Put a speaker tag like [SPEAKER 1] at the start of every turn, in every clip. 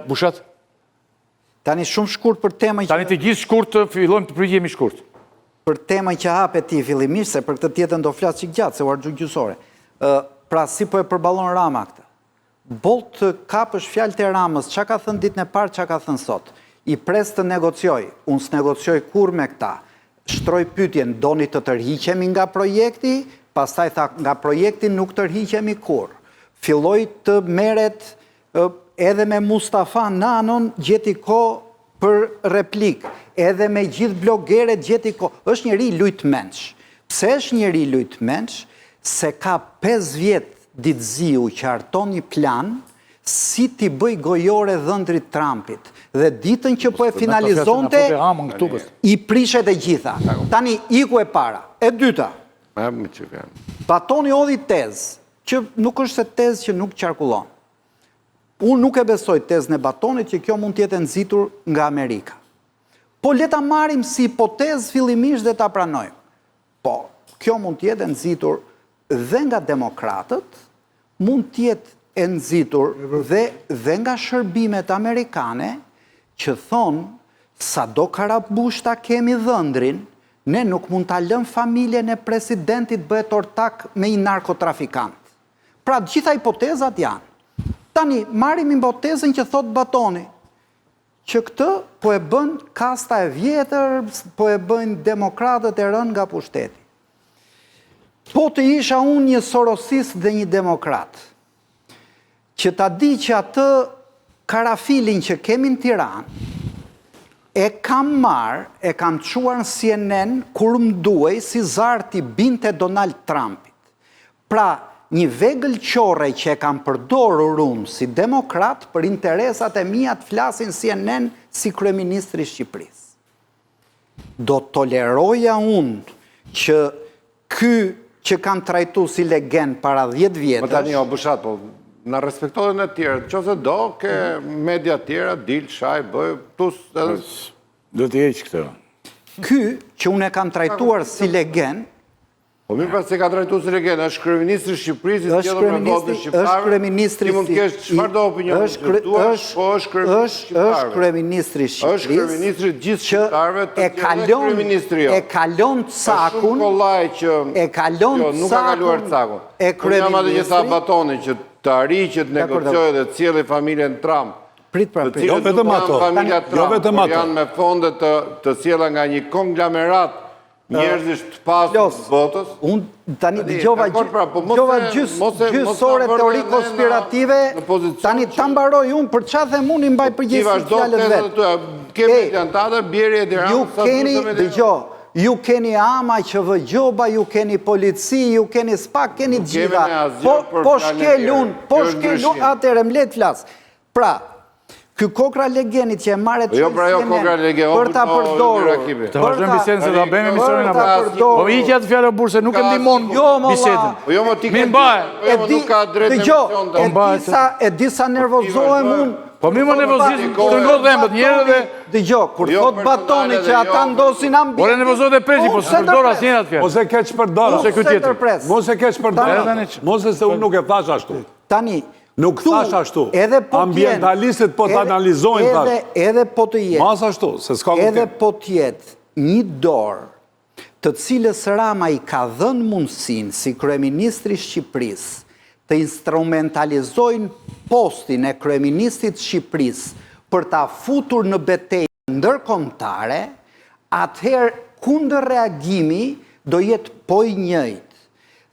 [SPEAKER 1] Bushat?
[SPEAKER 2] Tani shumë shkurt për temën që...
[SPEAKER 1] Tani të gjithë shkurt të fillojmë të përgjigjemi shkurt.
[SPEAKER 2] Për temën që hape ti fillimisht, se për këtë tjetën do flas çik gjatë, se u harxhu gjysmë ore. Pra, si po e përballon Rama këtë? Boll të kapësh fjalët e Ramës, ça ka thënë ditën e parë, ça ka thënë sot. I pres të negocioj, unë s'negocioj kurrë me këta. Shtroi pyetjen, doni të tërhiqemi nga projekti? Pastaj tha, nga projekti nuk tërhiqemi kurrë. Filloi të merret Edhe me Mustafa Nanon gjeti kohë për replikë, edhe me gjithë blogeret gjeti kohë. Është njeri lujtmendsh. Pse është njeri lujtmendsh? Se ka 5 vjet ditëziu që harton një plan si t'i bëjë gojore dhëndrit Trumpit. Dhe ditën që po e finalizonte, i prishet e gjitha. Tani, iku e para. E dyta, Batoni hodhi tezë, që nuk është se tezë që nuk qarkullon. Unë nuk e besoj tezën e Batonit që kjo mund të jetë e nxitur nga Amerika. Po le ta marrim si hipotezë fillimisht dhe ta pranojmë. Po, kjo mund të jetë e nxitur dhe nga demokratët, mund të jetë e nxitur dhe dhe nga shërbimet amerikane që thonë sado karabush ta kemi dhëndrin, ne nuk mund ta lëmë familjen e presidentit bëhet ortak me një narkotrafikant. Pra të gjitha hipotezat janë. Tani marrim hipotezën që thotë Batoni, që këtë po e bën kasta e vjetër, po e bëjnë demokratët e rënë nga pushteti. Po të isha unë një sorosist dhe një demokrat, që ta di që atë karafilin që kemi në Tiranë, e kam marrë, e kam çuar në CNN kur më duhej si zar t'i binte Donald Trumpit. Pra, një vegël qorre që e kam përdorur unë si demokrat për interesat e mia të flas në CNN si kryeministri i Shqipërisë. Do toleroja unë që ky që kam trajtu si legen para 10 vjetësh...
[SPEAKER 3] Po tani, o Bushat, po na respekto dhe ne të tjerët, që se do, ke media tjera, dil, shaj, bëj, tus, edhe...
[SPEAKER 1] Do t'i heq këtë.
[SPEAKER 2] Ky që unë e kam trajtuar si legen,
[SPEAKER 3] Po mirë pra s'e ka trajtuar si legen, është kryeministri i Shqipërisë, i zgjedhur me votën e shqiptarëve.
[SPEAKER 2] Është kryeministri
[SPEAKER 3] Ti mund të kesh çfarëdo opinioni të duash, po është kryeministri i shqiptarëve.
[SPEAKER 2] Është kryeministri i Shqipërisë.
[SPEAKER 3] Është kryeministri i gjithë shqiptarëve, të tjerë kryeministri jo.
[SPEAKER 2] E kalon cakun.
[SPEAKER 3] Është shumë kollaj që
[SPEAKER 2] e kalon
[SPEAKER 3] jo, nuk ka kaluar cakun.
[SPEAKER 2] E
[SPEAKER 3] kryeministri. Unë jam atë që tha Batoni që të arrijë që të negociojë dhe të sjellë familjen Trump.
[SPEAKER 2] Prit pra, prit.
[SPEAKER 3] Jo vetëm ato. Jo vetëm ato. Janë me fonde të të sjella nga një konglomerat Njerëzish të pasur të botës.
[SPEAKER 2] Unë tani dëgjova pra, po dëgjova gjysmë ore teori konspirative. Tani ta mbaroj unë për ça them unë i mbaj po, përgjegjësi fjalët
[SPEAKER 3] vet. Kemi plantate bjeri e
[SPEAKER 2] Ju keni dëgjo, ju keni ama që vë gjoba, ju keni polici, ju keni SPAK, keni të gjitha. Po po shkel unë, po shkel unë atëherë më le të flas. Pra, ky kokra legenit që e marrë
[SPEAKER 3] e jo, pra, jo, kokra legen,
[SPEAKER 2] për ta përdorur.
[SPEAKER 1] Të vazhdojmë bisedën se ta bëjmë emisionin apo. Po hiqe atë fjalë burrë se nuk e ndihmon
[SPEAKER 2] jo,
[SPEAKER 1] bisedën.
[SPEAKER 3] Po jo, mo ti
[SPEAKER 1] ke. Mbaje.
[SPEAKER 3] Po jo, nuk ka drejtë në emision.
[SPEAKER 2] E di sa e di sa nervozohem unë.
[SPEAKER 1] Po mirë më nervozizëm, kur të ngod dhembët njerë dhe...
[SPEAKER 2] Dëgjo, kur jo thot Batoni që ata ndosin ambientin...
[SPEAKER 1] Ore nervozohet e presi, po s'e përdor asnjëherë atë fjalë.
[SPEAKER 4] Mos e keqpërdor.
[SPEAKER 1] Mos e ky tjetër.
[SPEAKER 4] Mos e keqpërdor. Mos e se unë nuk e thash ashtu.
[SPEAKER 2] Tani,
[SPEAKER 4] Nuk thash ashtu.
[SPEAKER 2] Edhe po
[SPEAKER 4] Ambientalistët po të analizojnë
[SPEAKER 2] thash. Edhe po të jetë.
[SPEAKER 4] Mos ashtu, se s'ka kuptim.
[SPEAKER 2] Edhe po të jetë një dorë të cilës Rama i ka dhënë mundësinë si kryeministri i Shqipërisë të instrumentalizojnë postin e kryeministrit të Shqipërisë për ta futur në betejë ndërkombëtare, atëherë kundërreagimi do jetë po i njëjtë.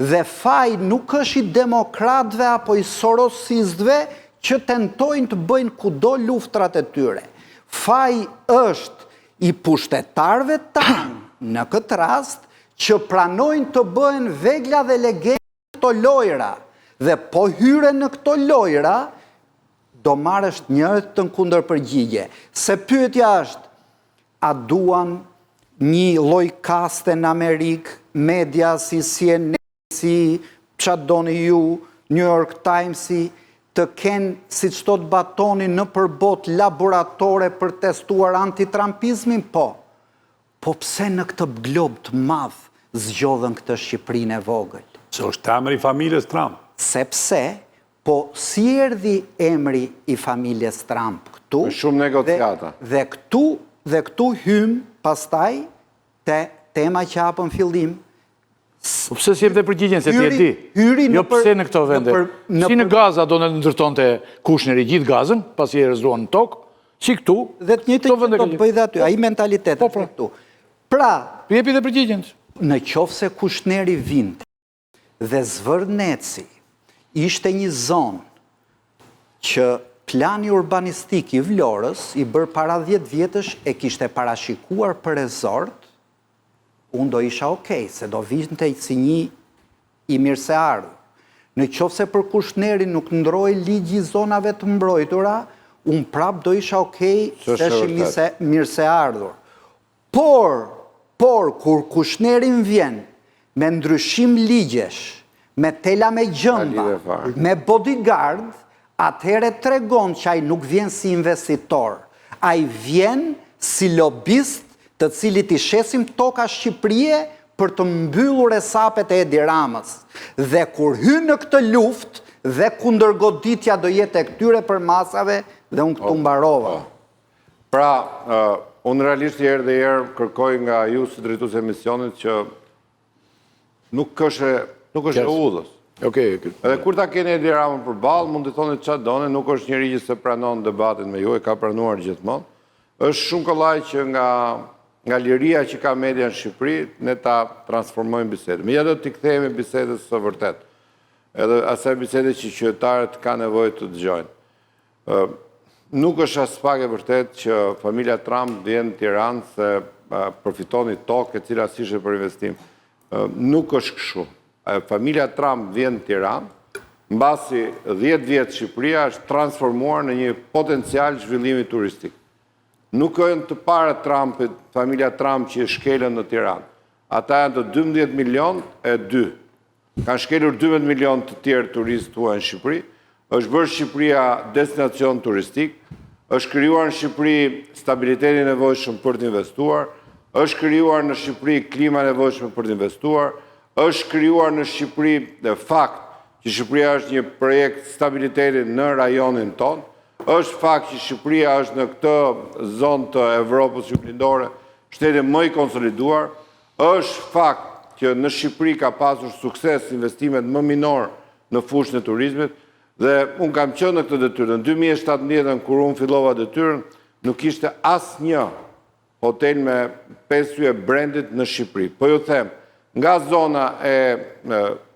[SPEAKER 2] Dhe faji nuk është i demokratëve apo i sorosistëve që tentojnë të bëjnë kudo luftrat e tyre. Faji është i pushtetarëve tanë në këtë rast që pranojnë të bëhen vegla dhe legenë në këto lojra. Dhe po hyre në këto lojra, do marrësh të njëjtën kundërpërgjigje. Se pyetja është, A duan një lloj kaste në Amerikë, media si CNN, si ça doni ju, New York Times-i, të kenë, siç thotë Batoni, nëpër botë laboratore për testuar antitrampizmin? Po. Po pse në këtë glob të madh zgjodhën këtë Shqipërinë e vogël?
[SPEAKER 4] Se është emri i familjes Trump.
[SPEAKER 2] Sepse. Po si erdhi emri i familjes Trump këtu?
[SPEAKER 3] Me shumë negociata.
[SPEAKER 2] Dhe këtu dhe këtu hymë pastaj te tema që hapëm fillim.
[SPEAKER 1] Po pse s'jep dhe përgjigjen se ti e di?
[SPEAKER 2] Hyri
[SPEAKER 1] jo pse në këto vende? Si në Gaza do të ndërtonte Kushneri gjithë Gazën, pasi e rrëzuan në tokë, si këtu,
[SPEAKER 2] dhe të njëjtën gjë do të bëjë dhe aty, ai mentalitet po, pra. këtu.
[SPEAKER 1] Pra, jepi dhe përgjigjen.
[SPEAKER 2] Në qoftë se Kushneri vinte dhe Zvërneci ishte një zonë që plani urbanistik i Vlorës, i bërë para 10 vjetësh, e kishte parashikuar për resort, unë do isha okej, se do vinte si një i mirëseardhur. Në qoftë se për Kushnerin nuk ndërrohej ligji i zonave të mbrojtura, unë prapë do isha okej, se është i mirëseardhur. Por, por, kur Kushneri vjen me ndryshim ligjesh, me tela me gjemba, me bodyguard, atëherë tregon që ai nuk vjen si investitor. Ai vjen si lobist të cilit i shesim toka Shqipërie për të mbyllur hesapet e Edi Ramës. Dhe kur hyn në këtë luftë dhe kundërgoditja do jetë e këtyre përmasave dhe unë këtu mbarova.
[SPEAKER 3] Pra, unë realisht një herë dhe herë kërkoj nga ju si drejtues e emisionit që nuk është nuk është e udhës.
[SPEAKER 1] Okej.
[SPEAKER 3] Edhe kur ta keni Edi Ramën përballë, mund t'i thoni çfarë doni, nuk është njeri që s'e pranon debatin me ju, e ka pranuar gjithmonë. Është shumë kollaj që nga nga liria që ka media në Shqipëri, ne ta transformojmë bisedën. Megjithatë t'i kthehemi bisedës së vërtetë. Edhe asaj bisede që qytetarët kanë nevojë të dëgjojnë. Nuk është aspak e vërtetë që familja Trump vjen në Tiranë se përfiton një tokë e cila s'ishte për investim. Nuk është kështu. Familja Trump vjen në Tiranë, mbasi 10 vjet Shqipëria është transformuar në një potencial zhvillimi turistik. Nuk janë të parët Trumpit, familja Trump që shkelën në Tiranë. Ata janë të 12 milion e 2. Kanë shkelur 12 milion të tjerë turistë të huaj në Shqipëri. Është bërë Shqipëria destinacion turistik. Është krijuar në Shqipëri stabiliteti i nevojshëm për të investuar. Është krijuar në Shqipëri klima e nevojshme për të investuar. Është krijuar në Shqipëri dhe fakt që Shqipëria është një projekt stabiliteti në rajonin tonë. Është fakt që Shqipëria është në këtë zonë të Evropës Juglindore shteti më i konsoliduar. Është fakt që në Shqipëri ka pasur sukses investimet më minor në fushën e turizmit dhe unë kam qenë në këtë detyrë. Në 2017-ën kur unë fillova detyrën, nuk ishte asnjë hotel me 5 yje brandit në Shqipëri. Po ju them, nga zona e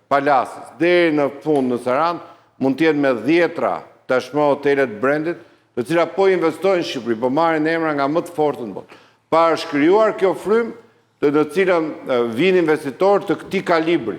[SPEAKER 3] Palasës deri në fund në Sarandë, mund të jenë me dhjetra tashmë hotelet brandit, të cilat po investojnë në Shqipëri, po marrin emra nga më të fortët në botë. Pra është krijuar kjo frymë të në cilën vijnë investitorë të këtij kalibri.